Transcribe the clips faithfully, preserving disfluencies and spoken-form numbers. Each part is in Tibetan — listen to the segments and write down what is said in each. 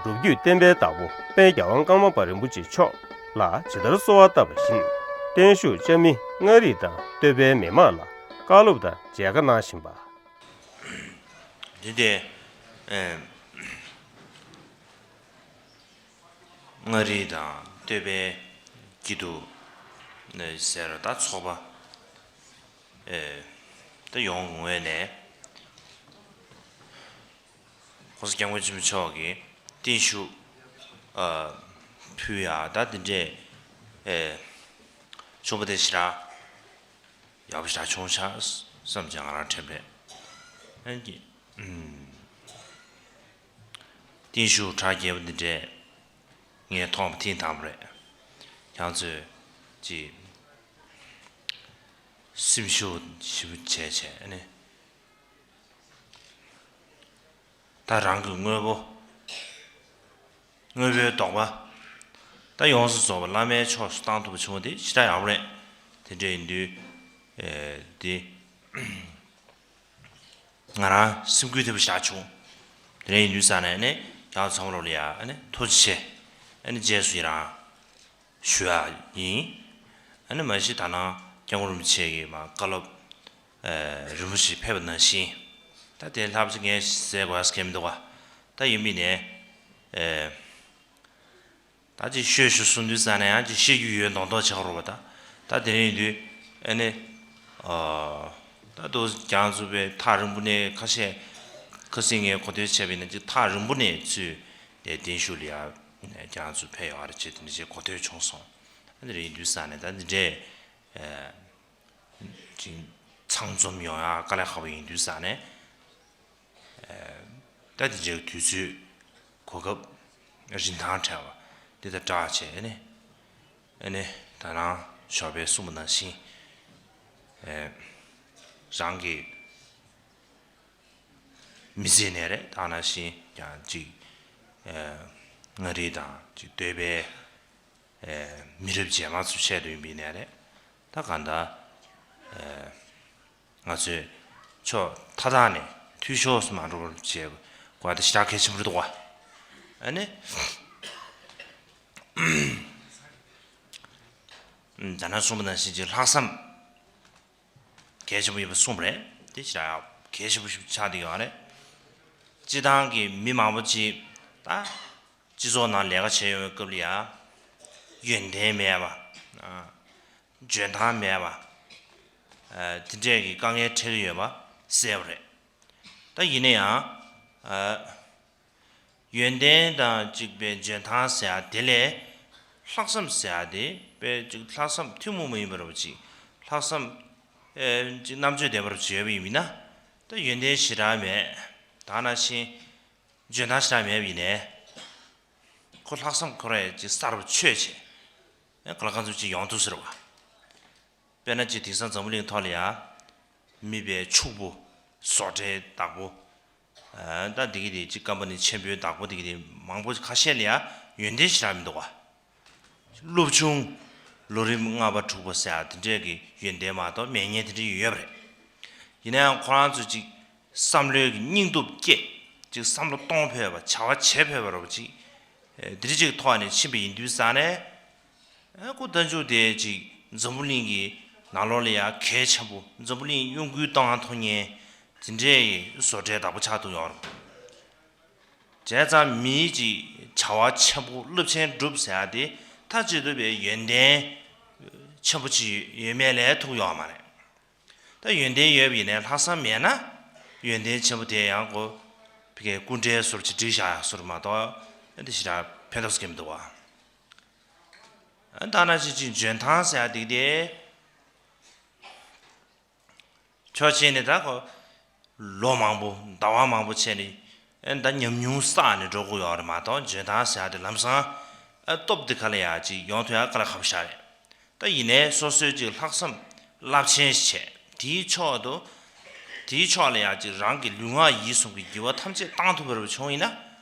ལོ་རྒྱུས་བསྟན་པའི་བདག་པོ་དཔལ་རྒྱལ་དབང་ཀརྨ་པ་རིན་པོ་ཆེ་མཆོག་ལ་ཇི་ལྟར་གསོལ་བ་བཏབ་པ་བཞིན། བརྟན་བཞུགས་ལྕམ་མི་མངའ་རིས་དང་སྟོད་པའི་མི་མང་ལ་བཀའ་སློབ་དང་མཇལ་ཁ་གནང་བཞིན་པ། འདི་དེ་ཨེ། མངའ་རིས་དང་སྟོད་པའི་སྐྱིད་སྡུག་ཟེར་བ་ད་ཚོགས་པ་ཨེ་ད་ཡོང་ངོས་ནས། ༸གོང་ས་༸སྐྱབས་མགོན་ཆེན་པོ་མཆོག་གིས་བརྟན་བཞུགས་ཨ་ཕུལ་ཡ་ད་འདི་འདྲས་ཨེ་བྱུང་བ་དེ་ཞེ་དྲག་ཡག་པོ་ཞེ་དྲག་བྱུང་ཤག་བསམ་བྱས་ང་རང་དྲན་པས། ཨ་ནི་ཨུམ། བརྟན་བཞུགས་གྲ་རྒྱས་པོ་འདི་འདྲས་ངས་མཐོང་བ་ཐེངས་དང་པོ་རེད། ཁྱེད་ཚོས་ཅིག་སེམས་ཤུགས་ཞེ་པོ་བྱས་བྱས་ཨ་ནི། ད་རང་གི་དངོས་པོ། དངོས་པོའི་དོགས་པ། ད་ཡོངས་སུ་རྫོགས་པ་བླ་མའི་ཕྱོགས་སུ་བཏང་ཐུབ་པ་བྱུང་བ་དེ་ཞེ་དྲག་ཡག་པོ་རེད། དེ་འདྲ་ཡིན་དུས། ཨེ་དེ། ང་རང་སེམས་འགུལ་ཐེབས་པ་ཞེ་དྲག་བྱུང་། དེ་འདྲ་ཡིན་དུས་ཙང་ནས་ཨ་ནི་ཁྱེད་ཚང་མ་ལོག་ལ་ཡ་ཨ་ནི་ཐུགས་རྗེ་ཆེ། ཨ་ནི་རྗེས་སུ་ཡི་རང་། ཞུ་ཡ་ཡིན། ཨ་ནི་མ་གཞི་ད་ནང་སྐྱབས་མགོན་རིན་པོ་ཆེ་གིས་མ་བཀའ་སློབ་ཨེ་རིམ་པ་ཞིག་ཕེབས་པ་ནང་བཞིན། ད་དེ་ལྷག་པ་ཅིག་ངས་ཟེར་དགོས་ཡ་ཟེར་མཁན་མི་འདུག་ག་ད་ཡིན་པ་ཡིན་ནའི་ཨེ་ད་ཅིག་ཤོད་ཤོད་གསུང་དུས་ཙང་ནས་ཡང་ཅིག་བཤད་རྒྱུ་ཡོད་མདོག་མདོག་བྱེད་ཀྱི་རེད་པ། ད་ད་དེ་རིང་ཡིན་དུས་ཨ་ནི་ཨ་ད་དུ་རྒྱང་ཚུགས་པའི་ཐག་རིང་པོ་ནས་ཁ་ཤས་ཁ་སང་ངས་གོ་ཐོས་བྱས་པ་ཡིན་ན་ཅིག་ཐག་རིང་པོ་ནས་ཚུར་དེ་བརྟན་བཞུགས་ལ་ཡ་རྒྱང་ཚུགས་ཕེབས་ཡོད་རེད་ཅེས་དེ་འདྲ་ཅིག་གོ་ཐོས་བྱུང་སོང་། ཨ་ནི་རེད་ཡིན་དུས་ཙང་ནས་ད་འདི་འདྲས་ཨ་ཅིག་ཚང་འཛོམས་ཡོང་ཡ་དཀའ་ལས་ཁག་པོ་ཡིན་དུས་ཙང་ནས་ཨ་ད་འདི་འདྲའི་དུས་ཚོད་གོ་སྐབས་རིན་ཐང་བྲལ་བ་འདི་དང་སྦྲགས་བྱས་ནས་ཨ་ནི་ད་ནང་ཞོགས་པའི་གསུངས་པ་ནང་བཞིན་ཨ་རང་གི་མི་ཚེ་ནས་རེད་ད་ནང་བཞིན་ཀྱང་ཅིག་ཨ་མངའ་རིས་དང་ཅིག་སྟོད་པའི་ཨེ་མི་རབས་རྗེས་མ་ཚོའི་ཆེད་དུ་ཡིན་པ་ཡིན་ནའི་རེད། ད་གང་ལྟར་ཨེ་ང་ཚོས་ཕྱོགས་མཐའ་དག་ནས་འཐུས་ཤོར་སུ་མ་འགྲོ་བར་བྱེད་དགོས་དེ་ཞེ་དྲག་གལ་ཆེན་པོ་རེད་འདུག་བ། ཨ་ནི་ད་ནང་གསུངས་པ་ནང་བཞིན་གྱི་ལྷག་བསམ་གལ་ཆེན་པོ་ཡིན་པ་གསུངས་པ་རེད། དེ་ཞེ་དྲག་གལ་ཆེན་པོ་ཞིག་ཆགས་བསྡད་ཡོད་རེད། སྤྱི་བཏང་གི་མི་མང་པོ་ཅིག་ད། སྤྱི་ཚོགས་ནང་ལས་ཀ་བྱེད་ཡོང་བའི་སྐབས་ལ་ཡང་ཡོན་ཏན་མེད་པ། ཨ་འཇོན་ཐང་མེད་པ། ཨ་དེ་འདྲས་ཀྱི་དཀའ་ངལ་འཕྲད་ཀྱི་ཡོད་པ་གསལ་པོ་རེད། ད་ཡིན་ན་ཡང་ཨ་ཡོན་ཏན་དང་གཅིག་པའི་འཇོན་ཐང་ཟེར་ཡ་དེ་ལས་ལྷག་བསམ་ཟེར་ཡ་དེ་དཔེ་ཅིག་ལྷག་བསམ་ཐུན་མོང་མ་ཡིན་པ་འདྲ་པོ་ཅིག་ལྷག་བསམ་ཨེ་ཅིག་རྣམ་དཔྱོད་ལྡན་པ་འདྲ་པོ་ཅིག་ཡོད་པ་ཡིན་ན། ད་ཡོན་ཏན་ཞེ་དྲག་མེད། ད་ནང་བཞིན། འཇོན་ཐང་ཞེ་དྲག་མེད་པ་ཡིན་ནའི། ཁོ་ལྷག་བསམ་ཁོ་རང་ཅིག་གསར་པ་ཆོད་བྱས། ཨེ་ག་ལ་ག་ཚོད་ཅིག་ཡོང་ཐུབ་ཟེར་བ། དཔེར་ན་ཅིག་དེང་སང་འཛམ་བུ་གླིང་ཐོག་ལ་ཡ། མི་དཔེ་ཕྱུག་པོ། བཟོ་གྲྭའི་བདག་པོ། ཨ་ད་འདི་གི་དེ་ཅིག་ཀམ་པ་ནི་ཆེན་པོའི་བདག་པོ་འདི་གི་དེ་མང་པོ་ཁ་ཤས་ལ་ཡ་ཡོན་ཏན་ཞེ་དྲག་མི་འདུག་བ། སློབ་ཆུང་། ལོ་རིམ་ལྔ་པ་དྲུག་པ་ཟེར་ཡ་དེ་འདྲས་ཀྱི་ཡོན་ཏན་མ་གཏོགས་མེད་མཁན་དེ་འདྲས་ཡོད་པ་རེད། ཡིན་ན་ཡང་ཁོ་རང་ཚོ་ཅིག་བསམ་བློའི་གི་སྙིང་སྟོབས་སྐྱེད། ཅིག་བསམ་བློ་གཏོང་ཕོད་པ་བྱ་བ་བྱེད་ཕོད་པ་རོ་ཅིག་ཨེ་དེ་འདྲས་ཅིག་ཐོག་ནས་ཕྱིན་པ་ཡིན་དུས་ཙང་ནས། ཨེ་ཁོ་ད་མཇུག་དེ་ཅིག་འཛམ་བུ་གླིང་གི་ནང་ལོགས་ལ་ཡ་གལ་ཆེན་པོ་འཛམ་བུ་གླིང་གཡོ་འགུལ་གཏོང་ཐུབ་མཁན་དེ་འདྲས་ཀྱི་བཟོ་གྲྭའི་བདག་པོ་ཆགས་ཐུབ་ཡོད་རེད། བྱས་ཙང་མིའི་ཅིག་བྱ་བ་ཆེན་པོ་རླབས་ཆེན་སྒྲུབ་ཟེར་ཡ་དེ་མཐའ་གཅིག་ཏུ་བའི་ཡོན་ཏན་ཆེན་པོ་ཅིག་ཡོད་མེད་ལས་ཐུག་ཡོད་མ་རེད། ད་ཡོན་ཏན་ཡོད་པ་ཡིན་ནའི་ལྷག་བསམ་མེད་ན་ཡོན་ཏན་ཆེན་པོ་དེ་ཡང་གོ་ཕ་གིའི་སྐུ་འདྲའི་བཟོ་འདྲ་ཅིག་བསྒྲིགས་བཞག་ཡ་བཟོ་འདྲ་མ་གཏོགས་འདི་ཞེ་དྲག་ཕན་ཐོགས་སྐྱེ་མི་འདུག་བ། ད་ནང་བཞིན་ཅིག་འཇོན་ཐང་ཟེར་ཡ་དེ་དེ། ཕྱོགས་གཅིག་ནས་ད་ཁོ་ལོ་མང་པོ་ཟླ་བ་མང་པོ་བྱས་ནས་ཨེ་ད་ཉམས་མྱོང་བསགས་ནས་འགྲོ་དགོས་ཡོད་རེད་མ་གཏོགས་འཇོན་ཐང་ཟེར་ཡ་དེ་ལམ་སང་ཨེ་སྟོབས་དེ་ག་ལ་ཡ་ཅིག་ཡོང་ཐུབ་ཡ་དཀའ་ལས་ཁག་པོ་ཞིག་རེད། ད་ཡིན་ནའི་སོ་སོའི་ཅིག་ལྷག་བསམ་རླབས་ཆེན་ཞིག་བྱས་དེའི་ཕྱོགས་དུ་དེའི་ཕྱོགས་ལ་ཡ་ཅིག་རང་གི་ལུས་ངག་ཡིད་གསུམ་གྱི་འགྱུར་བ་ཐམས་ཅད་བཏང་ཐུབ་པ་རེ་བྱུང་ཡིན་ན་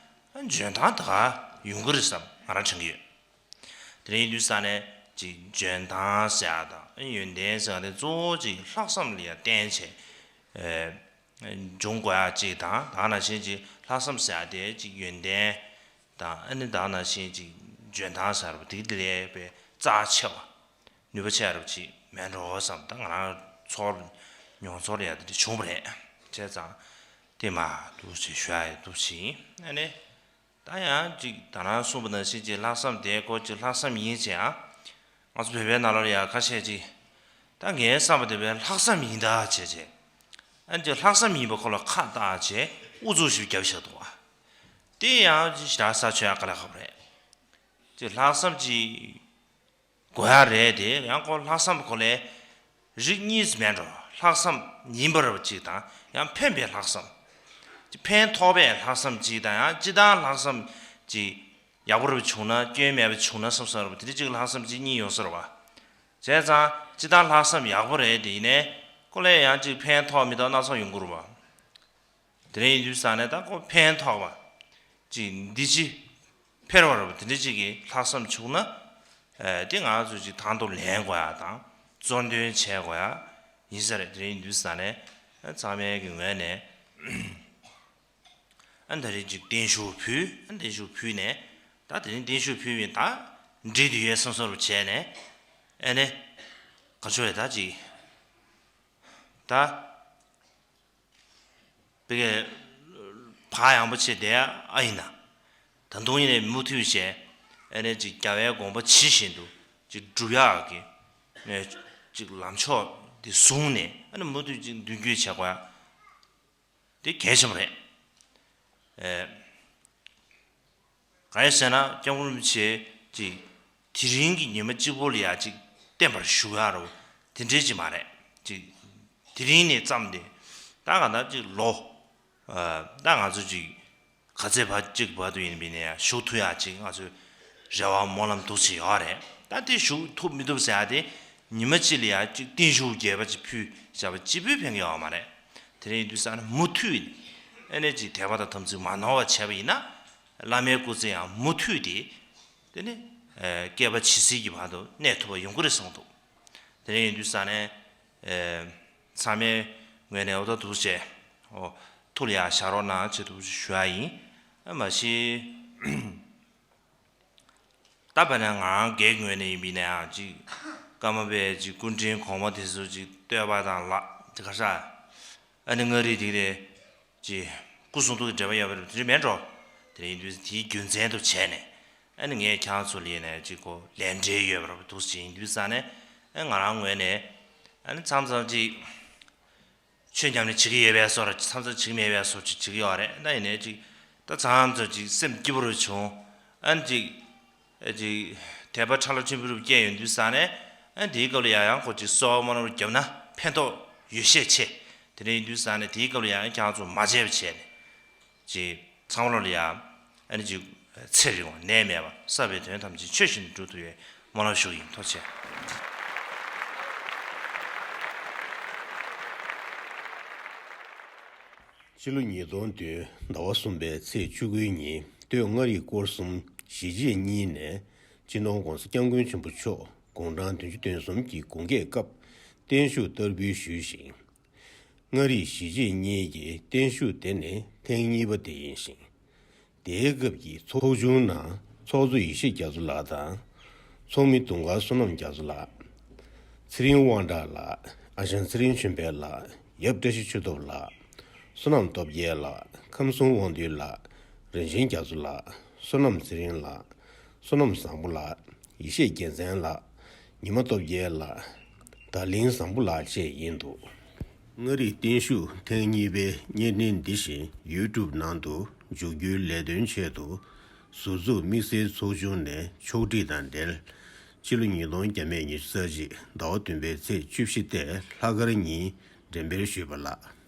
ཨེ་འཇོན་ཐང་ད་ག་ཡོང་གི་རེད་བསམ་ང་རང་དྲན་གྱི་ཡོད། དེ་རིང་ཡིན་དུས་ས་ནས་ཅིག་འཇོན་ཐང་ཟེར་ཡ་དང་ཡོན་ཏན་ཟེར་ཡ་དེ་གཙོ་བོ་ཅིག་ལྷག་བསམ་ལ་ཡ་བརྟེན་བྱས་ཨེ་འབྱུང་དགོས་ཡ་ཅིག་དང་ད་ག་ནང་བཞིན་ཅིག་ལྷག་བསམ་ཟེར་ཡ་དེ་ཅིག་ཡོན་ཏན་ དང་ཨ་ནི་ད་ནང་བཞིན་ཅིག་འཇོན་ཐང་ཟེར་བ་དེ་ལས་པའི་རྩ་ཆེ་བ་ནུས་པ་ཆེ་རབ་ཅིག་མེད་འགྲོ་བསམ། ད་ང་རང་ཚོར་མྱོང་ཚོར་ཡ་དེ་འདྲ་བྱུང་བ་རེད། བྱས་ཙང་དེ་མ་འདུག་ཅེས་ཞུ་ཡ་ཡོད་འདུག་ཅིང་ཨ་ནི། ད་ཡང་ཅིག་ད་ནང་གསུངས་པ་ནང་བཞིན་ཅིག་ལྷག་བསམ་དེ་ཁོ་ཅིག་ལྷག་བསམ་ཡིན་ཅེ་ཡང་། ང་ཚོ་བོད་པའི་ནང་ལོགས་ལ་ཡང་ཁ་ཤས་ཅིག་ད་ངའི་བསམ་པ་དེ་བས་ལྷག་བསམ་ཡིན་ད་བྱས་བྱས། ཨ་ཅིག་ལྷག་བསམ་ཡིན་པ་ཁོ་ལ་ཁ་བཏགས་བྱས་ཨུ་ཚུགས་ཤིག་རྒྱབ་བཞག་འདུག་བ། དེ་ཡང་ཅིག་ཞེ་དྲག་ས་ཆོད་ཡག་ག་ལ་ཁ་བ་རེད། ཅིག་ལྷག་བསམ་ཅིག་དགོས་ཡ་རེད་དེ། ཡང་ཁོ་ལྷག་བསམ་ཁོ་ལས་རིགས་གཉིས་སུ་མེད་འགྲོ། ལྷག་བསམ་ཡིན་པ་རེད་པ་ཅིག་དང་ཡང་ཕན་པའི་ལྷག་བསམ། ཕན་ཐོགས་པའི་ལྷག་བསམ་ཅིག་དང་ཡང་སྤྱི་བཏང་ལྷག་བསམ་ཅིག་ཡག་པོ་རེད་པ་བྱུང་ན་སྐྱོན་མེད་པ་བྱུང་ན་བསམ་བསམ་རེད་པ། དེ་འདྲ་ཅིག་ལྷག་བསམ་ཅིག་གཉིས་ཡོད་ས་རེད་པ། བྱས་ཙང་སྤྱི་བཏང་ལྷག་བསམ་ཡག་པོ་རེད་དེ། ཡིན་ནའི་ཁོ་ལས་ཡང་ཅིག་ཕན་ཐོགས་མི་ཐོགས་སྣ་ཚོགས་ཡོང་གི་རེད་པ། དེ་འདྲ་ཡིན་དུས་ཙང་ནས་ད་ཁོ་ཕན་ཐོགས་པ་ཅིག་འདི་ཅི་ཕེར་བ་རེད་པ། དེ་འདྲ་ཅིག་གི་ལྷག་བསམ་བྱུང་ན་ཨ་དེ་ང་ཚོ་ཅིག་དང་དུ་ལེན་དགོས་ཡ་དང་གཙོ་འདོན་བྱེད་དགོས་ཡ་ཡིན་ས་རེད། དེ་འདྲ་ཡིན་དུས་ཙང་ནས་ཚང་མའི་གི་ངོས་ནས་ཨ་ད་རེས་ཅིག་བརྟན་བཞུགས་ཕུལ། ཨ་བརྟན་བཞུགས་ཕུལ་ནས་ད་དེ་རིང་བརྟན་བཞུགས་ཕུལ་བའི་ད་འགྲིག་དུ་ཡོད་བསམ་བསམ་རུ་བྱས་ནས་ཨ་ནི་ག་ཚོད་རེད་ད་ཅིག་ད། དེ་གས་བག་ཡངས་པོ་བྱས་བསྡད་ཨ་ཡིན་ན། ད་དུང་ཡིན་ནའི་མུ་མཐུད་བྱས་ཨ་ནི་ཅིག་རྒྱལ་བའི་དགོངས་པ་ཇི་བཞིན་དུ་ཅིག་སྒྲུབ་ཡག་གི་ནས་ཅིག་ལམ་ཕྱོགས་འདི་བཟུང་ནས་ཨ་ནི་མུ་མཐུད་ཅིག་མདུན་སྐྱོད་བྱེད་དགོས་ཡ་དེ་གལ་ཆེན་པོ་རེད། ཨེ། གང་ཡིན་ཟེར་ན་སྐྱབས་མགོན་རིན་པོ་ཆེ་ཅིག་དེ་རིང་གི་ཉི་མ་གཅིག་པོ་ལ་ཡ་ཅིག་བརྟན་པར་བཞུགས་ཡ་རོ་དེ་འདྲའི་ཅིག་མ་རེད། ཅིག་དེ་རིང་ནས་བརྩམས་ཏེ་ད་ག་ད་ཅིག་ལོ་ཨ་ད་ང་ཚོ་ཅིག་ག་ཚོད་བར་ཅིག་བར་དུ་ཡིན་པའི་ནས་ཡ་བཞུགས་ཐུབ་ཡ་ཅིག་ང་ཚོས་རེ་བ་སྨོན་ལམ་འདུག་ཅིག་ཡོད་རེད། ད་དེ་བཞུགས་ཐུབ་མི་ཐུབ་ཟེར་ཡ་དེ་ཉི་མ་གཅིག་ལ་ཡ་ཅིག་བརྟན་བཞུགས་རྒྱས་པ་ཅིག་ཕུལ་བྱ་བ་གཅིག་པུས་ཕན་གྱི་ཡོད་མ་རེད། དེ་རིང་ཡིན་དུས་ཙང་ནས་མུ་མཐུད་ཨ་ནི་ཅིག་དད་པ་དང་དམ་ཚིག་མ་ནོར་བ་བྱས་པ་ཡིན་ན། བླ་མའི་སྐུ་ཚེ་ཡང་མུ་མཐུད་དེ། དེ་ནི་ཨ་བསྐལ་པ་ཇི་སྲིད་ཀྱི་བར་དུ་གནས་ཐུབ་པ་ཡོང་གི་རེད་བསམ་འདུག་དེ་རིང་ཡིན་དུས་ཙང་ནས་ཨ་ཚང་མའི་ངོས་ནས་འོ་ད་འདུག་བྱས་འོ་ཐུགས་ལ་ཡང་བཞག་རོགས་གནང་ཅེས་འདུག་ཞུ་ཡ་ཡིན། ཨ་མ་གཞི་ད་བར་ན་ང་རང་སྒེར་གྱི་ངོས་ནས་ཡིན་པ་ཡིན་ན་ཡང་ཅིག་ཀརྨ་པའི་ཅིག་སྐུ་ཕྲེང་གོང་མ་དེ་ཚོ་ཅིག་བསྟོད་པ་དང་ལ་ཅིག་ག་ས་ཨ་ནི་མངའ་རིས་དེ་རེད། ཅེས་སྐུ་གསུང་ཐུགས་ཀྱི་འབྲེལ་བ་ཡོད་པ་རེད་དེ་འདྲ་མེད་འགྲོ། དེ་རིང་དུས་དེའི་རྒྱུ་མཚན་དུ་བྱས་ནས་ཨ་ནི་ངས་ཁྱེད་རང་ཚོ་ལ་ཡིན་ནས་ཅིག་གོ་ལས་འབྲེལ་ཡོད་པ་རེད་འདུག་ཅེས་ཡིན་དུས་ཙང་ནས་ཨ་ང་རང་ངོས་ནས་ཨ་ནི་མཚམས་མཚམས་ཅིག་ཆོས་ཉམས་ལེན་བྱེད་ཀྱི་ཡོད་པའི་བཟོ་འདྲ་མཚམས་མཚམས་བྱེད་ཀྱི་མེད་པའི་བཟོ་འདྲ་བྱེད་ཀྱི་ཡོད་རེད། ད་ཡིན་ནས་ཅིག་ད་མཚམས་མཚམས་ཅིག་སེམས་སྐྱིད་པོ་རུ་བྱུང་ཨ་ནི་ཅིག་ཨ་ཅིག་དད་པ་ཁྲ་ལོ་ཆེན་པོ་རུ་སྐྱེས་ཡོང་དུས་ཙང་ནས་ཨ་དེའི་སྐབས་ལ་ཡང་ཡང་ཁོ་ཅིག་གསོལ་བ་སྨོན་ལམ་བརྒྱབ་ན་ཕན་ཐོགས་ཡོད་ཤས་ཆེ། དེ་འདྲ་ཡིན་དུས་ཙང་ནས་དེའི་སྐབས་ལ་ཡང་ཡང་ཁྱེད་རང་ཚོ་མ་བརྗེད་པ་བྱས་ནས་ཅིག་ཚང་མ་ལོ་ལ་ཡང་ཨ་ནི་ཅིག་ཚེ་རིང་བ་ནད་མེད་པ་བསགས་པའི་དོན་ཐམས་ཅད་ཆོས་བཞིན་དུ་འགྲུབ་ཐུབ་ཡོད་སྨོན་ལམ་ཞུ་གི་ཡིན། ཐུགས་རྗེ་ཆེ། ཕྱི་ལོ་ཉིས་སྟོང་བདུན་ཟླ་བ་གསུམ་པའི་ཚེས་བཅུ་དགུའི་ཉིན་སྟོད་མངའ་རིས་སྐོར་གསུམ་གཞིས་བྱེས་གཉིས་ནས་སྤྱི་ནོར་༸གོང་ས་༸སྐྱབས་མགོན་ཆེན་པོ་མཆོག་དགུང་གྲངས་བདུན་ཅུ་དོན་གསུམ་གྱི་དགུང་ཀྱག་སྐབས་བརྟན་བཞུགས་བསྟར་འབུལ་ཞུས་ཤིང་། མངའ་རིས་གཞིས་བྱེས་གཉིས་ཀྱི་བརྟན་བཞུགས་དེ་ནི་ཐེངས་གཉིས་པ་དེ་ཡིན་ཞིང་། དེའི་སྐབས་ཀྱི་ཚོགས་ཆུང་ནང་ཚོགས་གཙོ་ཡེ་ཤེས་རྒྱ་མཚོ་ལགས་དང་། ཚོགས་མི་དུང་དཀར་བསོད་ནམས་རྒྱ་མཚོ་ལགས། ཚེ་རིང་དབང་གྲགས་ལགས། ཨ་ཞང་ཚེ་རིང་ཆོས་འཕེལ་ལགས། ཡབ་བཀྲ་ཤིས་ཆོས་སྟོབས་ལགས། བསོད་ནམས་སྟོབས་རྒྱལ་ལགས། ཁམས་གསུམ་དབང་འདུས་ལགས། རིན་ཆེན་རྒྱ་མཚོ་ལགས། བསོད་ནམས་ཚེ་རིང་ལགས། བསོད་ནམས་བཟང་པོ་ལགས། ཡེ་ཤེས་རྒྱལ་མཚན་ལགས། ཉི་མ་སྟོབས་རྒྱལ་ལགས། དར་གླིང་བཟང་པོ་ལགས་བཅས་ཡིན་འདུག་མངའ་རིས་བརྟན་བཞུགས་ཐེངས་གཉིས་པའི་བརྙན་འཕྲིན་འདི་བཞིན་ཡུ་ཊུབ་ནང་དུ་འཇུག་རྒྱུའི་ལས་དོན་ཆེད་དུ། ཟུར་འཛུགས་དམིགས་བསལ་ཚོགས་ཆུང་ནས་ཕྱོགས་སྒྲིག་དང་འབྲེལ། ཕྱི་ལོ་ཉིས་སྟོང་བརྒྱ་མེད་ཉི་ཤུ་རྩ་གཅིག་ཟླ་བ་བདུན་པའི་ཚེས་བཅུ་བཞི་སྟེ་ལྷག་དཀར་ཉིན་འགྲེམས་སྤེལ་ཞུས་པ་ལགས།